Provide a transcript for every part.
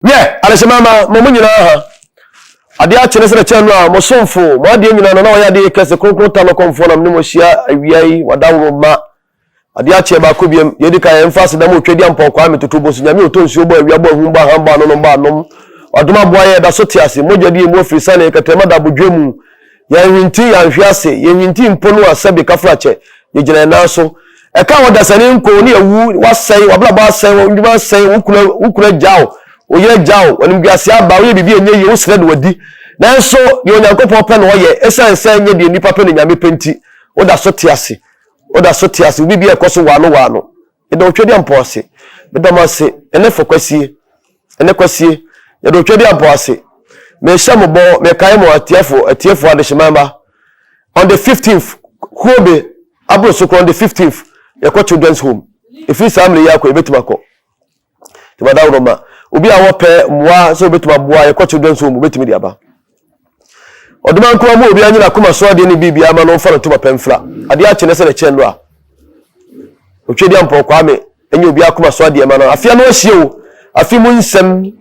Wiɛ, adehyema mma, mo mo nyinaa ha. Adeɛ akye ne sɛ kyɛn no a, mo somfo, mo adeɛ nyinaa no, na ɔyɛ adeɛ kɛse, kronkron ta no kɔmfoɔ na mene mo ahyia awia yi, wadaworo mma. Adeɛ akye baako biam, deɛ edi kan, yɛmfa aseda ma Otwadia Mpɔn Kwame Toto Bonsu, Nyame ɔtɔ nsuo bɔ awia, bɔ ahum, bɔ ahan, bɔ anonom, bɔ anom. Wadom aboa yɛn, yɛda so te ase, mogya di yɛn mu afiri sane, kɛtrɛma da abodwoɛ mu. Yɛanhwinti, yɛanhwe ase, yɛnhwinti mpo no a sɛbe kafrakyɛ, yɛgyina yɛn nan so. Ɛka ɔdasani nko ne awu, wasɛe, w'abrabɔ asɛe, wo nnwuma asɛe, wo kunu, wo kunu agya wo, wo yere agya wo, w'animguaseɛ aba, woyɛ biribi a ɛnyɛ yie, wosrɛ na wadi. Nanso deɛ Onyankopɔn pɛ na ɔyɛ, ɛsiane sɛ ɛnyɛ deɛ nnipa pɛ na Nyame pɛ nti, woda so te ase. Woda so te ase, wo biribi a ɛkɔ so waano waano. Meda Otwedeampɔn ase. Meda mo ase ɛnɛ fɔ kwasie. Ɛnɛ kwasie. Yɛda Otwedeampɔn ase. Mehyɛ mo bɔ, mekae mo atiefo, atiefo adehyeman mma. On the 15th, Kuobe, aboro so koraa on the 15th, yɛkɔ Children's Home. Ɛfiri saa mmerɛ yi akɔ, yɛbɛtumi akɔ. Nti madaworo ma. Obi a wɔpɛ mmoa sɛ obɛtumi aboa, yɛkɔ Children's Home, obɛtumi de aba. Ɔdoma nkoa mu obiara nye n'akoma so adeɛ ne biribiara ma no mfa no ntoma pɛ mfra. Adeɛ akye no sɛ ne kyɛn no a. Otwedeampɔn Kwame nye obiara akoma so adeɛ ma no. Afe ano ahyia o, afe mu nsɛm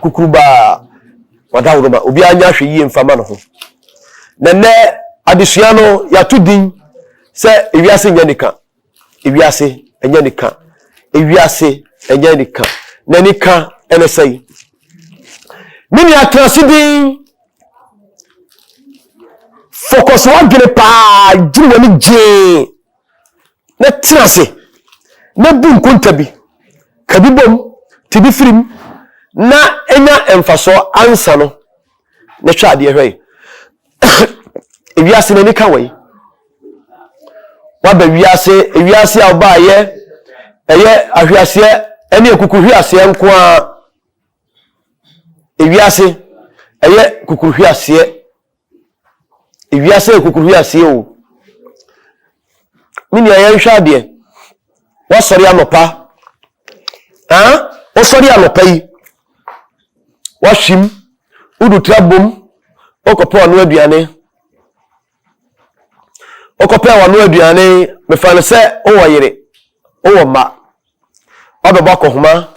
kukurubaa wadaworoma obiara nyɛ ahwɛ yie mfa ma no ho. Na nnɛ adesua no yɛato din sɛ ewiase nyɛ nika. Ewiase ɛnyɛ nika. Ewiase ɛnyɛ nika. Na nika ɛne sɛn? Me nua tena ase din. Focus w'adwene paa, gyina w'ani gyee na tena ase na bu nkonta bi, ka bi bom, te bi firim na nya mfasoɔ ansa no na hwɛ adeɛ hwɛ yi. Ewiase n'ani ka wɔ yi. Waba wiase, ewiase a ɔbaayɛ ɛyɛ ahweaseɛ ɛne akukuhweaseɛ nko ara. Ewiase ɛyɛ kukuruhweaseɛ. Ewiase yɛ kukuruhweaseɛ o. Me nua yɛnhwɛ adeɛ. Wasɔre anɔpa. Ah, wosɔre anɔpa yi. Wahwim, wodu tira bom, wokɔpɛ ɔno aduane. Wokɔpɛ ɔno aduane, mefa no sɛ wowɔ yere, wowɔ mma. Wabɛbɔ akɔhoma,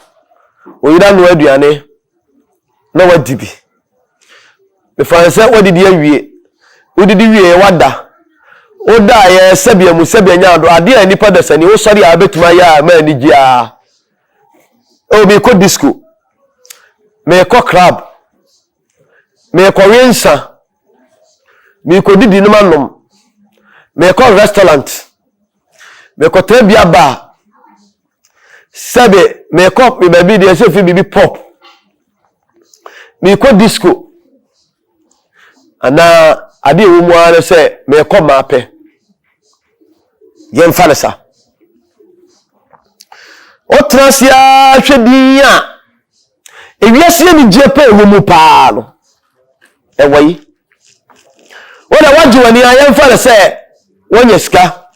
wo yere anoa aduane na wadi bi. Mefa no sɛ woadidi awie, wodidi wieɛ wada. Wodaeɛ sɛbea mu sɛbea nya ado, adeɛ a nnipa dasani wosɔre a wobɛtumi ayɛ a ɛma anigye a. Oh, meekɔ disco, meekɔ club, meekɔwe nsa, meekɔdidi no manom, meekɔ restaurant. Mekɔtena bi aba a, sɛbe mekɔ me baabi deɛ sɛ fi biribi pop. Mekɔ disco anaa adeɛ ɛwɔ mu ara ne sɛ mekɔ maapɛ. Yɛmfa no sa. Wotena ase ara hwɛ din a ewiase anigyeɛ pɛ ɛwɔ mu paa no ɛwɔ yi. Wo na woagye w'ani a yɛmfa no sɛ woanya sika,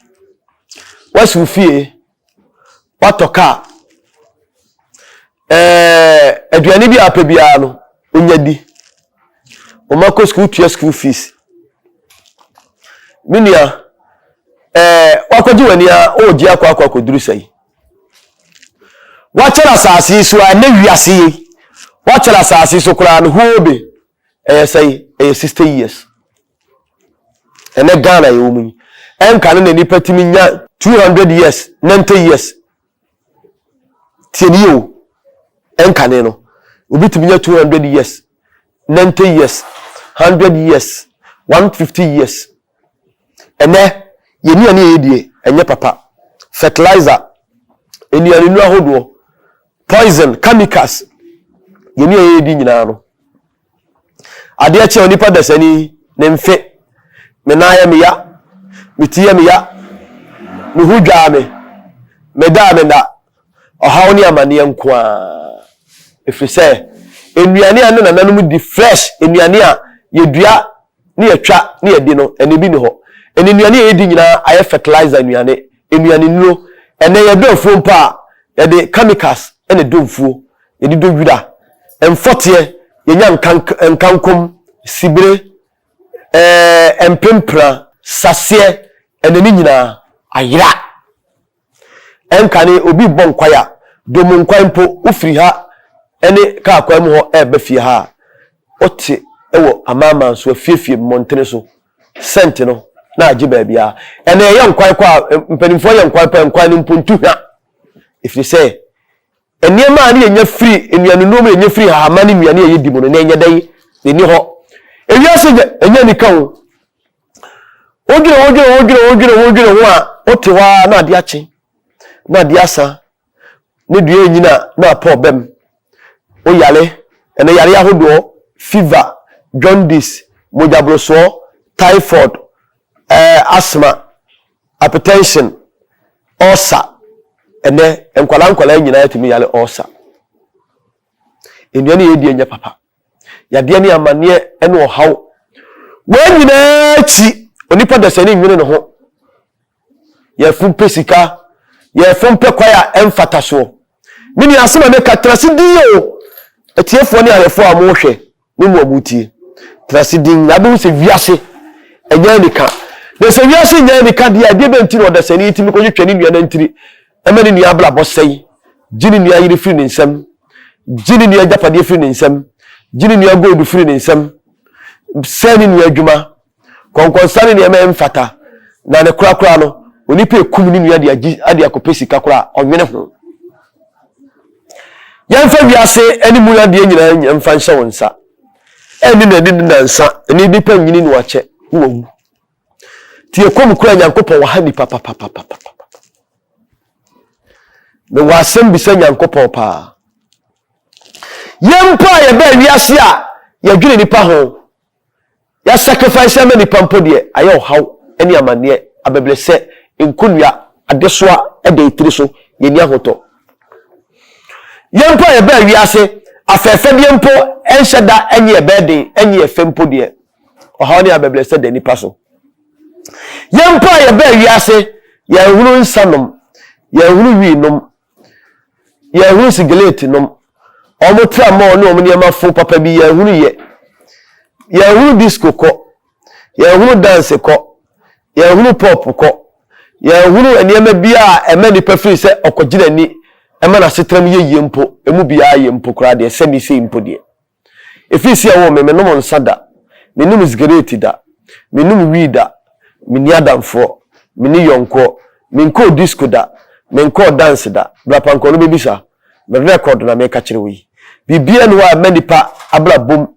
woasi wo fie, woatɔ kaa, ɛɛ aduane bi a apɛ biara no wonya di. Wɔn akɔ sukuu tua school fees. Me nua, ɛɛ wakɔgye w'ani a ɔregye akɔ akɔ akɔduru sɛn? Wakyɛre asase yi so a ɛnɛ wiase yi wakyɛre asase yi so koraa no hoobe ɛyɛ sɛn? Ɛyɛ 60 years. Ɛnɛ Ghana yɛwɔ mu yi, ɛnka no na nipa tumi nya 200 years, 90 years. Tie ne yie o, ɛnka ne no, obi tumi nya 200 years, 90 years, 100 years, 150 years. Ɛnɛ, yɛn nnuane a yɛdie, ɛnyɛ papa. Fertilizer, nnuane nnuro ahodoɔ, poison, chemicals, yɛn nnuane a yɛdi nyinaa no, Adeɛ kye a onipa dasani ne mfe, me nan yɛ me ya, me ti yɛ me ya, me ho dwaa me, me da a menna, ɔhaw ne amaneɛ nko ara. Ɛfiri sɛ, nnuane a ne nananom di fresh, nnuane a yɛdua ne yɛtwa ne yɛdi no, ɛnɛ bi ni hɔ. Ɛnɛ nnuane a yɛdi nyinaa ayɛ fertilizer nnuane, nnuane nnuro. Ɛnɛ yɛdɔ afuo mpo a, yɛde chemicals na ɛdɔ mfuo. Yɛde dɔ wira, mfɔteɛ, yɛnya nkank nkankom, sibire, ɛɛ mpempra, saseɛ, ɛnɛ ne nyinaa ayera. Ɛnkane obi rebɔ nkwae a, dom nkwae mpo, wofiri ha ne kaa kwan mu hɔ reba fie ha a, wote wɔ amanaman so, afiefie, mmɔntene so, sɛnte no na agye baabiara. Ɛnna ɛyɛ nkwan kɔ a, mpanimfoɔ yɛ nkwan pɛ, nkwan no mpo ntu hwa. Ɛfiri sɛ, nneɛma a ne yɛnya firi nnuanenuro mu, yɛnya firi hahama ne nnuane a yɛdi mu no, na ɛnyɛ dɛn, ɛnni hɔ. Ewiase nyɛ, ɛnyɛ anika o. Wodwene ho, dwene ho, dwene ho, dwene ho, dwene ho a, wote hɔ ara na adeɛ akye, na adeɛ asa, ne dua renyini a na apɔ ɔba mu. Wo yare, ɛnɛ yare ahodoɔ, fever, jaundice, mogyaborosoɔ, typhoid, ɛɛ asthma, hypertension, ulcer. Ɛnɛ nkwadaa nkwadaa nyinaa tumi yare ulcer. Nnuane a yɛdi nyɛ papa. Yadeɛ ne amanneɛ ne ɔhaw. Wei nyinaa akyi, onipa dasani nnwene ne ho. Yɛfom pɛ sika, yɛfom pɛ kwan a ɛmfata soɔ. Me nua asɛm a meka, tena ase din o. Atiefoɔ ne ahwɛfoɔ a mohwɛ ne mo a motie, tena ase din na abɛhu sɛ wiase ɛnyɛ anika. Na sɛ wiase nyɛ anika deɛ a, ɛdeɛ bɛn nti na ɔdasani tumi kɔtwitwa ne nua nantiri ma ne nua abrabɔ sɛe, gye ne nua yere firi ne nsam, gye ne nua agyapadeɛ firi ne nsam, gye ne nua gold firi ne nsam, sɛe ne nua adwuma, Kɔnkɔnsa ne nneɛma a ɛmfata, na ne korakora no, onipa ekum ne nua de agye de akɔpɛ sika koraa a, ɔnwene ho. Yɛmfa wiase ne mu adeɛ nyinaa mfa nhyɛ wo nsa. Ɛnni na ɛne ne nansa, ɛne nipa nyini no akyɛ, na wawu. Nti yɛkɔm kura Nyankopɔn wɔ ha nipa papapapapa. Mewɔ asɛm bisa Nyankopɔn paa. Yɛn mpo a yɛbaa wiase a yɛdwene nipa ho, Yɛ sacrifice ama nipa mpo deɛ ayɛ ɔhaw ne amaneɛ abɛbrɛsɛ nkonnua adesoa da etiri so yɛnni ahotɔ. Yɛn mpo a yɛbaa wiase afɛɛfɛdeɛ mpo nhyɛ da nyɛ yɛ bɛɛ den nyɛ yɛ fɛ mpo deɛ ɔhaw ne abɛbrɛsɛ da nipa so. Yɛn mpo a yɛbaa wiase yɛnhunu nsa nom yɛnhunu wii nom Yɛnhunu sigaret nom. Wɔn tramɔɔ ne wɔn nneɛma fo papa bi yɛnhunu yɛ. Yɛnhunu disco kɔ. Yɛnhunu dance kɔ. Yɛnhunu pop kɔ. Yɛnhunu nneɛma bi a ɛma nipa firi sɛ ɔkɔgye n'ani ɛma n'asetram yɛ yie mpo. Emu biara yɛ mpo koraa deɛ sɛ me sei mpo deɛ. Ɛfiri sɛ ɛwoo me, mennom nsa da, mennom sigareeti da, mennom wii da, menni adamfoɔ, menni yɔnkoɔ, menkɔɔ disco da, menkɔɔ dance da. Bra pankɔ no bɛbisa, me record na meka kyerɛ wo yi. Biribiara nni hɔ a ɛma nnipa abrabɔ mu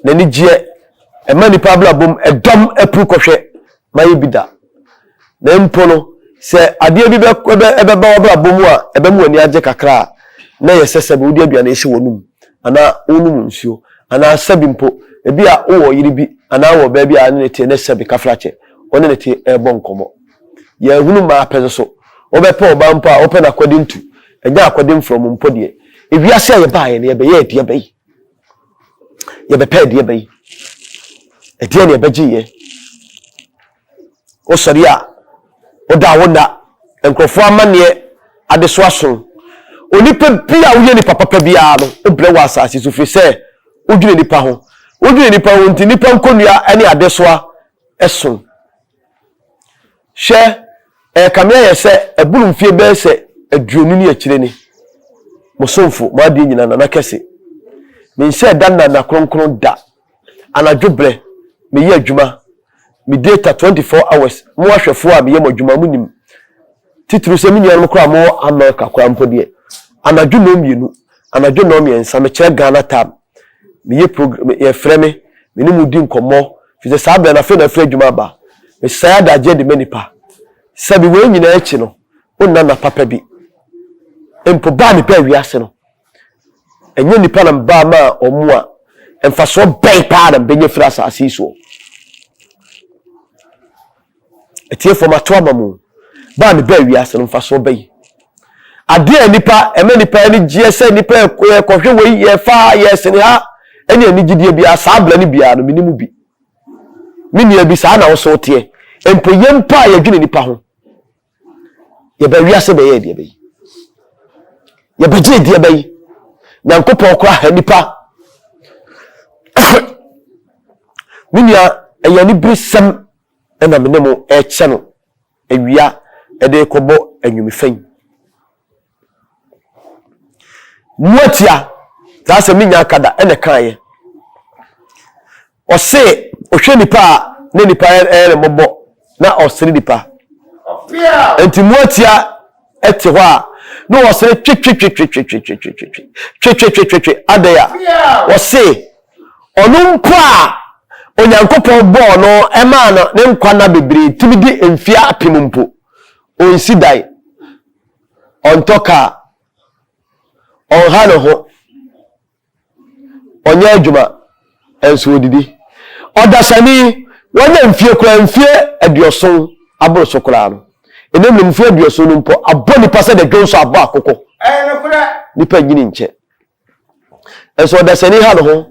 n'anigyeɛ, ɛma nnipa abrabɔ mu ɛdɔm apuru kɔhwɛ mayɛ bi da. Na mpo no, sɛ adeɛ bi bɛ bɛ ɛbɛba w'abrabɔ mu a ɛbɛma w'ani agye kakra a, na ɛyɛ sɛ sɛbi wode aduane rehyɛ w'anum anaa worenom nsuo anaa sɛbi mpo ebi a wowɔ yere bi anaa wowɔ ɔbaa bi a ne ne te ne sɛbi kafrakyɛ wo ne ne te rebɔ nkɔmmɔ. Yɛnhunu mmaa pɛ nso. Wobɛpɛ ɔbaa mpo a wopɛ no akɔde ntu, ɛnyɛ akɔde mfrɔm mpo deɛ. Ewiase a yɛbaeɛ no yɛbɛyɛɛ deɛ bɛn? Yɛbɛpɛɛ deɛ bɛn? Ɛdeɛn na yɛbɛgyeeɛ? Wosɔre a, woda a wonna. Nkurɔfoɔ amanneɛ adesoa so. Onipa bi a woyɛ nipa papa biara no, wobrɛ wɔ asase so firi sɛ wodwene nipa ho. Wodwene nipa ho nti, nipa nkonnua ne adesoa so. Hwɛ, ɛrekame ayɛ sɛ ɛboro mfeɛ bɛyɛ sɛ aduonu ne akyire ni, mo somfo, mo adeɛ nyinaa, Nana Kɛse. Menhyɛɛ da nna nna kronkron da. Anadwo berɛ, meyɛ adwuma, me data 24 hours, mo ahwɛfoɔ a meyɛ mo adwuma, monim. Titiriw sɛ me nuanom koraa a mowɔ America koraa mpo deɛ, anadwo nnɔnmienu, anadwo nnɔnmiɛnsa, mekyerɛ Ghana time, meyɛ program, yɛfrɛ me, me ne mo di nkɔmmɔ, firi sɛ saa berɛ no afei na afiri adwuma aba. Mesɛe adagyeɛ de ma nnipa. Sɛbi wei nyinaa akyi no, wonna nna papa bi. Mpo ba a mebaa wiase no, Ɛnyɛ nnipa na mebaa maa wɔn a, mfasoɔ bɛn paa na mebɛnya firi asase yi soɔ? Atiefoɔ mato ama mo. Baa mebaa wiase no mfasoɔ bɛn? Adeɛ a nipa ɛma nipa ani gyeɛ sɛ nipa yɛkɔhwɛ wei yɛfa ha yɛsene ha ɛne anigyedeɛ biara saa abla no biara no mene mu bi. Me nua bi saa na wo so teɛ. Mpo yɛn mpo a yɛdwene nipa ho. Yɛba wiase bɛyɛ deɛ bɛyi. Yɛbɛgye deɛ bɛyi. Nyankopɔn kora ha nipa. Me nua, ɛyɛ aniberesɛm ɛna me ne mo ɛrekyɛ no awia ɛde rekɔbɔ anwumfa yi. Mmoatia. Saa asɛm no nya aka da ɛna ɛkaeɛ. Ɔse ɔhwɛ nipa a na nipa ɛyɛ ne mmɔbɔ na ɔsere nipa. Nti mmoatia ɛte hɔ a na ɔsere twetwetwetwetwetwetwetwe twetwetwetwe adɛn a ɔse ɔno mpo a Onyankopɔn bɔɔ no ɛmaa no ne nkwa nna bebree tumi di mfeɛ apem mpo ɔnsi dan ɔntɔ kaa ɔnha ne ho ɔnyɛ adwuma nso ɔdidi. Ɔdasani, wanya mfie koraa, mfie aduɔson aboro so koraa no, ɛnɛ mmerɛ mfie aduɔson no mpo abɔ nipa sɛ deɛ dwonsɔ abɔ akokɔ. Nipa nyini nkyɛ. Nso ɔdasani ha ne ho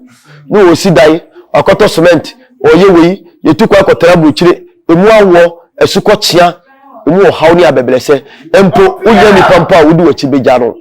ne ɔsi dan, wakɔtɔ cement, ɔyɛ wei, yɛtu kwan kɔtena aburokyire, ɛmu awoɔ, asukɔkyea, ɛmu ɔhaw ne abɛbrɛsɛ. Mpo wonya nipa mpo a wode w'akyi bɛgya no.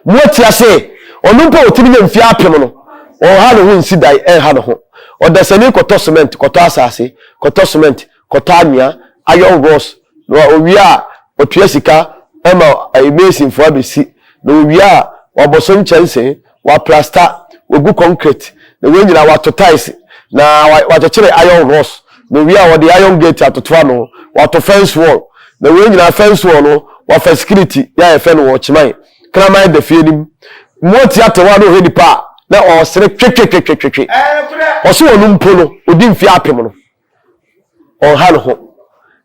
Moatia se, ɔno mpo a ɔtumi nya mfeɛ apem no, ɔnha ne ho nsi dan, ɛnha ne ho. Ɔdasani kɔtɔ cement, kɔtɔ asase, kɔtɔ cement, kɔtɔ anwea, iron rods, na ɔwie a, ɔtua sika ma masonfoɔ abɛsi, na ɔwie a, wabɔ so nkyɛnse, waplasta, wagu concrete, na wei nyinaa wato tiles, na wakyekyere iron rods, na owie a wɔde iron gate atoto ano, wato fence wall, na wei nyinaa fence wall no wafa security yɛ a yɛfrɛ no wɔkyeman, kraman da fie no mu. Mmoa tia te hɔ a na ɔhwɛ nipa a na ɔresere twetwetwetwetwe. Ɔse ɔno mpo no ɔdi mfeɛ apem no ɔnha ne ho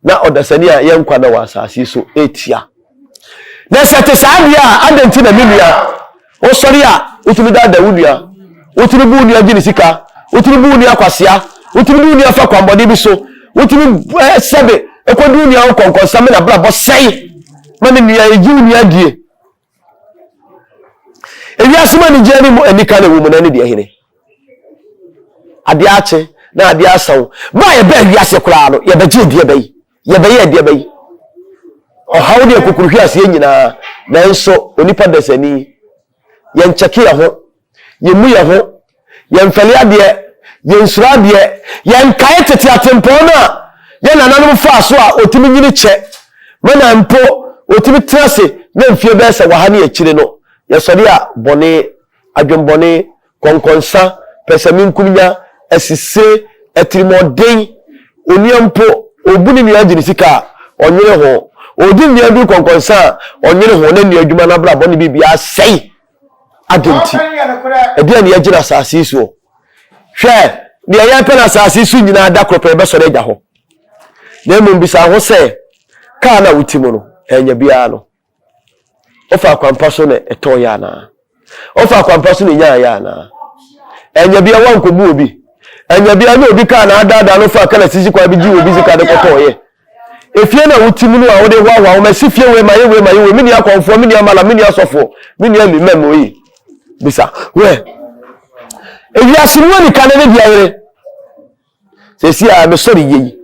na ɔdasani a yɛ nkwa na wɔ asase yi so retia. Na sɛ te saa deɛ a, adɛn nti na me nua, wosɔre a wotumi daadaa wo nua, wotumi bu wo nua gye ne sika, wotumi bu wo nua kwasea, wotumi de wo nua fa kwammɔne bi so, wotumi eh, sɛbe ɛkɔdi wo nua ho kɔnkɔnsa ma n'abrabɔ sɛe ma me nua ɛgye wo nua die. Ewiase mu anigyeɛ ne mu anika na ɛwɔ mu na ɛne deɛ hene. Adeɛ akye na adeɛ asa wo. Ba a yɛbaa wiase koraa no, yɛbɛgye deɛ bɛyi, yɛbɛyɛ deɛ bɛyi. Ɔhaw ne akukuruhwe aseɛ nyinaa, nanso onipa dasani, yɛnkyɛke yɛn ho, yɛmmu yɛn ho, yɛmfɛle adeɛ, yɛnsuro adeɛ, yɛnkae tete atempɔn no a yɛn nananom faa so a wɔtumi nyini kyɛ ma na mpo wɔtumi tena ase nya mfie bɛyɛ sɛ waha ne akyire no. Yɛsɔre a, bɔne, adwemmɔne, kɔnkɔnsa, pɛsɛmenkominya, asisire, atirimuɔden, onua mpo, ɔbu ne nua agye ne sika a, ɔnnwene ho, ɔdi ne nua bi kɔnkɔnsa a, ɔnnwene ho, na nua adwuma no abrabɔ ne biribiara asɛe. Adɛn nti? Ɛdeɛn na yɛagye no asase yi soɔ? Hwɛ, deɛ yɛrepɛ no asase yi so nyinaa da koro pɛ yɛbɛsɔre agya hɔ. Na mmom bisa ho sɛ, kaa no a wote mu no, ɛnyɛ biara no, wofa akwampa so na ɛtɔɔyɛ anaa? Wofa akwampa so na ɛnyaayɛ anaa? Ɛnyɛ bia woankɔbu obi. Ɛnyɛ bia ne obi kaa na adaadaa no fa kala sisi kwan bi gye obi sika de kɔtɔɔyɛ. Efie na wote mu no a wode hoahoa wo masi fie wei mayɛ wei mayɛ wei me nua akɔmfoɔ me nua mala me nua sɔfoɔ me nua limam oyi bisa wɛ ewiase mu anika ne ne deɛ yere sɛsi a mesɔre yie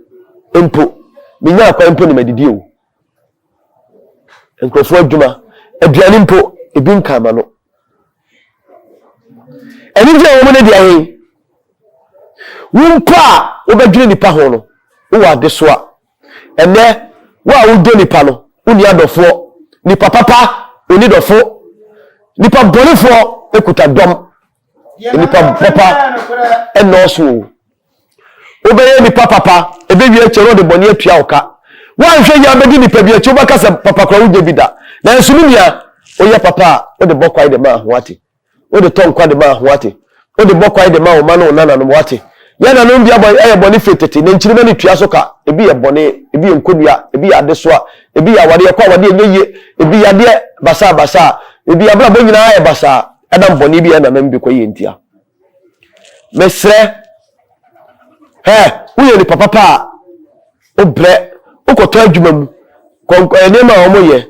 yi mpo menya akwan mpo ne madidi o nkurɔfoɔ adwuma aduane mpo ebi nka ama no Anigye a ɛwɔ mu no deɛ he? Wo mpo a wobɛdwene nipa ho no, wowɔ adesoa. Ɛnnɛ, wo a wodɔ nipa no, wonni adɔfoɔ. Nipa papa, onni dɔfo. Nipa bɔnefoɔ kuta dɔm. Nipa papa nnɔɔso o. Wobɛyɛ nipa papa, ɛbɛwie akyire no ɔde bɔne atua wo ka. Woanhwɛ yie abɛdi nipa bi akyi, wobɛka sɛ papa koraa wonyɛ bi da. Nanso me nua, woyɛ papa a, wode bɔ kwae de ma ahoate. Wode tɔ nkwa de ma ahoate. Wode bɔ kwae de ma wo mma ne wo nananom, woate. Yɛn nananom bi abɔ ayɛ bɔne firi tete, na nkyirimma no tua so ka. Ebi yɛ bɔne, ebi yɛ nkonnua, ebi yɛ adesoa, ebi yɛ awadeɛ, ɛkɔ awadeɛ ɛnyɛ yie, ebi yadeɛ basaabasaa, ebi abrabɔ nyinaa ayɛ basaa ɛnam bɔne bi a yɛn nananom bi kɔyɛɛ ntia. Mesrɛ, hɛ, woyɛ nipa papa a, wobrɛ, wokɔtɔ adwuma mu, kɔnkɔ eh, nneɛma a wɔyɛ,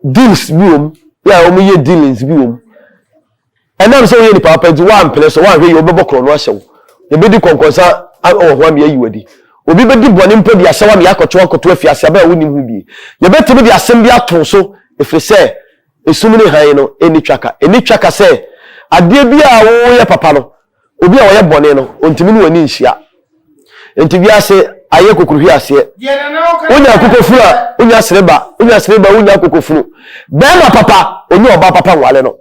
deals bi wɔ mu, yɛ a wɔyɛ dealings bi wɔ mu. Ɛnam sɛ woyɛ nipa papa nti, woampene so, woanhwɛ yie, wobɛbɔ korɔ no ahyɛ wo. Yɛbɛdi kɔnkɔnsa wɔ ho ama yɛayi wo adi. Obi bɛdi bɔne mpo de ahyɛ wo ama yɛakɔtwe wo akɔto afiase abere a wonnim ho bie. Yɛbɛtumi de asɛm bi ato wo so, ɛfiri sɛ Esum ne hann no nni twaka. Ɛnni twaka sɛ adeɛ biara a woyɛ papa no, obi a ɔyɛ bɔne no, ɔntumi ne w'ani nhyia. Enti wiase ayɛ kokuruhwi aseɛ. Wonya akokɔfunu a, wonya sereba. Wonya sereba a, wonya akokɔfunu. Barima papa, ɔnyi ɔbaa papa nware no.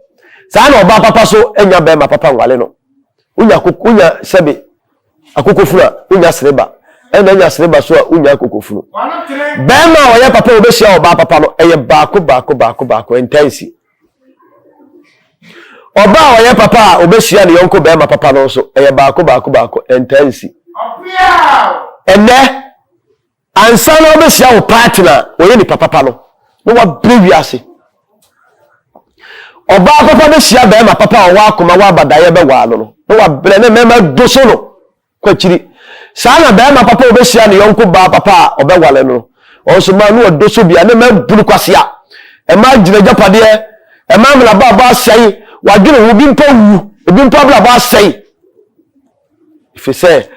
Saa na ɔbaa papa so nya bɛrima papa nwale no. Wonya wonya sɛbe akokofunu a, wonya sereba. Ɛna nya sereba so a, wonya akokofunu. Bɛrima a ɔyɛ papa a ɔbɛhyia ɔbaa papa no, ɛyɛ baako baako baako baako, ɛntaa nsi. Ɔbaa a ɔyɛ papa a ɔbɛhyia ne yɔnko bɛrima papa no nso, ɛyɛ baako baako baako, ɛntaa nsi. Ɛnɛ, ansa na wobɛhyia wo partner a ɔyɛ nipa papa no, na wabrɛ wiase. Ɔbaa papa bɛhyia bɛrima papa a ɔwɔ akoma wɔ abadaeɛ bɛwaa no no, na wabrɛ ne mmarima do so no. kɔ akyiri. Saa na barima papa a ɔbɛhyia ne yɔnko baa papa a ɔbɛware no no, ɔno nso mmaa no ɔdɔ so bia ne mmaa bunu kwasea. Mmaa gyina agyapadeɛ, mmaa amena abrabɔ asɛe, wadwene ho, ebi mpo awu, ebi mpo abrabɔ asɛe. Ɛfiri sɛ,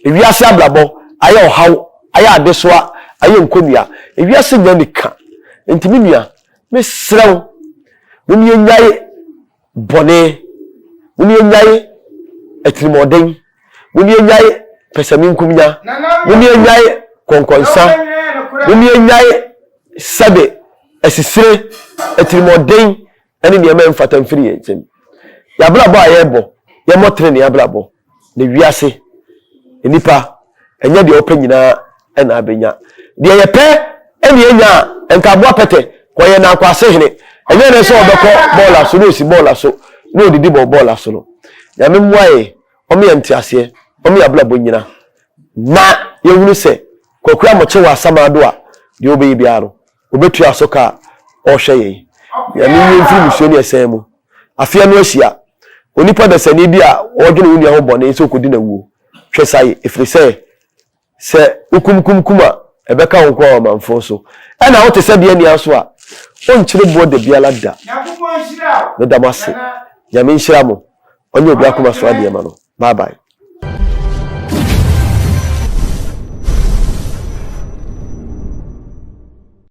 ewiase abrabɔ ayɛ ɔhaw, ayɛ adesoa, ayɛ nkonnua. Ewiase nyɛ nika. Nti me nua, mesrɛ wo, mom yɛnnyae bɔne, mom yɛnnyae atirimuɔden, mom yɛnnyae pɛsɛmenkomenya, mom yɛnnyae kɔnkɔnsa, mom yɛnnyae sɛbe, asisire, atirimuɔden ne nneɛma a ɛmfata mfiri yɛn nsam. Yɛn abrabɔ a yɛrebɔ, yɛmmɔ trenee abrabɔ. Na wiase, nnipa, ɛnyɛ deɛ wɔpɛ nyinaa na abɛnya. Deɛ yɛpɛ na yɛnya a, nka aboa pɛtɛ, kɔyɛ na akɔ ase hene. Ɛnyɛ ne sɛ ɔbɛkɔ bɔɔla so na ɔsi bɔɔla so na ɔdidi bɔ bɔɔla so no. Nyame mmoa yɛn, ɔma yɛn nteaseɛ, ɔma yɛn abrabɔ nyina. Na yɛhunu sɛ Kwaku Amokyɛ wɔ Asamado a, deɛ ɔbɛyɛ biara no, ɔbɛtua so ka a ɔrehwɛ yɛn. Nyame nyi yɛn mfiri mmusuo ne ɛsɛn mu. Afe ano ahyia. Onipa dasani bi a ɔredwene wo nua ho bɔne sɛ ɔkɔdi no awuo. Hwɛ sae, ɛfiri sɛ, sɛ wokumkumkum a, ɛbɛka wo nko ara wɔ amamfõ so. Ɛna wote sɛ deɛ nni aso a, wonkyere boɔ dabiara da. Meda mo ase. Nyame nhyira mo. Ɔnyɛ obi akoma so adeɛ ma no. Bye bye.